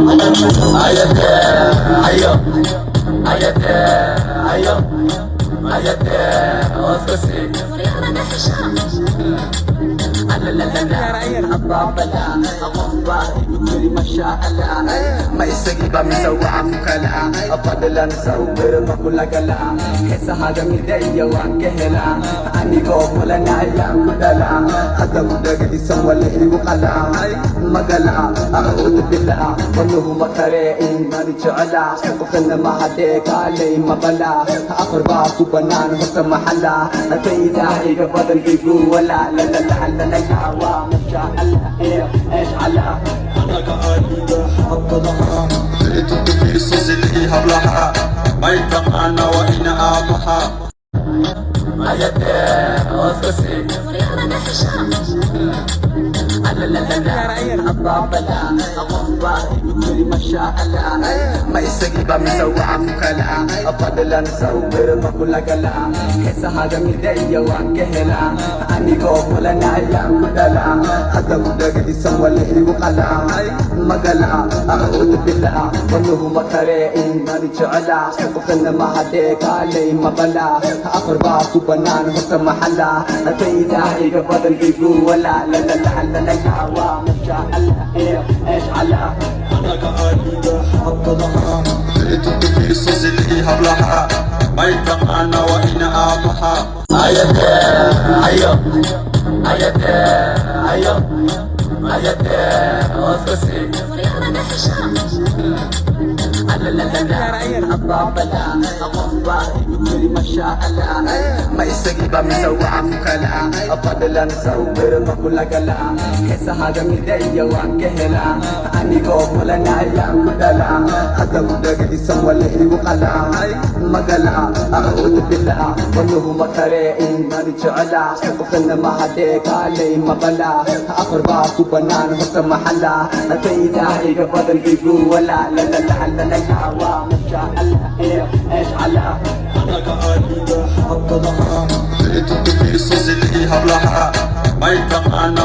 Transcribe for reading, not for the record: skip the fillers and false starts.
Ayo, ayade, ayo, ayade, oskasi. Ma isagiiba mise waxaan ku kalaa? Fadlan sawir ma kula galaa? Heesahaaga mideeya waan ka helaa, anigoo fulana ayaan ku dhalaa. Hadda ku dhagaysan wala igu qalaa magala. Acuudu billah, wanuhu ma kare imani jeclaa. Qofkana ma hadee kaalay maqala. Afar baa ku banaan horta maxala tayda iga badan igu walaa la la la la la la. Waa masha Allah iyo eesh calaa. May taqaana waa ina aabaha. Ayade, oskasi. Ma isagiiba mise waxaan ku kalaa? Fadlan sawir ma kula galaa? Heesahaaga mideeya waan ka helaa, anigoo fulana ayaan ku dhalaa. Hadda ku dhagaysan wala igu qalaa magala. Acuudu billah, wanuhu ma kare imani jeclaa. Qofkana ma hadee kaalay maqala. Afar baa ku banaan horta maxala tayda iga badan igu walaa la la la la la la. Waa masha Allah iyo eesh calaa. Hablaha may taqaana waa ina aabaha. Ayade, ayo, ayade, ayo, ayade, oskasi. Ma isagiiba mise waxaan ku kalaa? Fadlan sawir ma kula galaa? Heesahaaga mideeya waan ka helaa, anigoo fulana ayaan ku dhalaa. Hadda ku dhagaysan wala igu qalaa magala. Acuudu billah, wanuhu ma kare imani jeclaa. Qofkana ma hadee kaalay maqala. Afar baa ku banaan horta maxala tayda iga badan igu walaa la la la la la la. Waa masha Allah iyo eesh calaa. Hablaha may taqaana.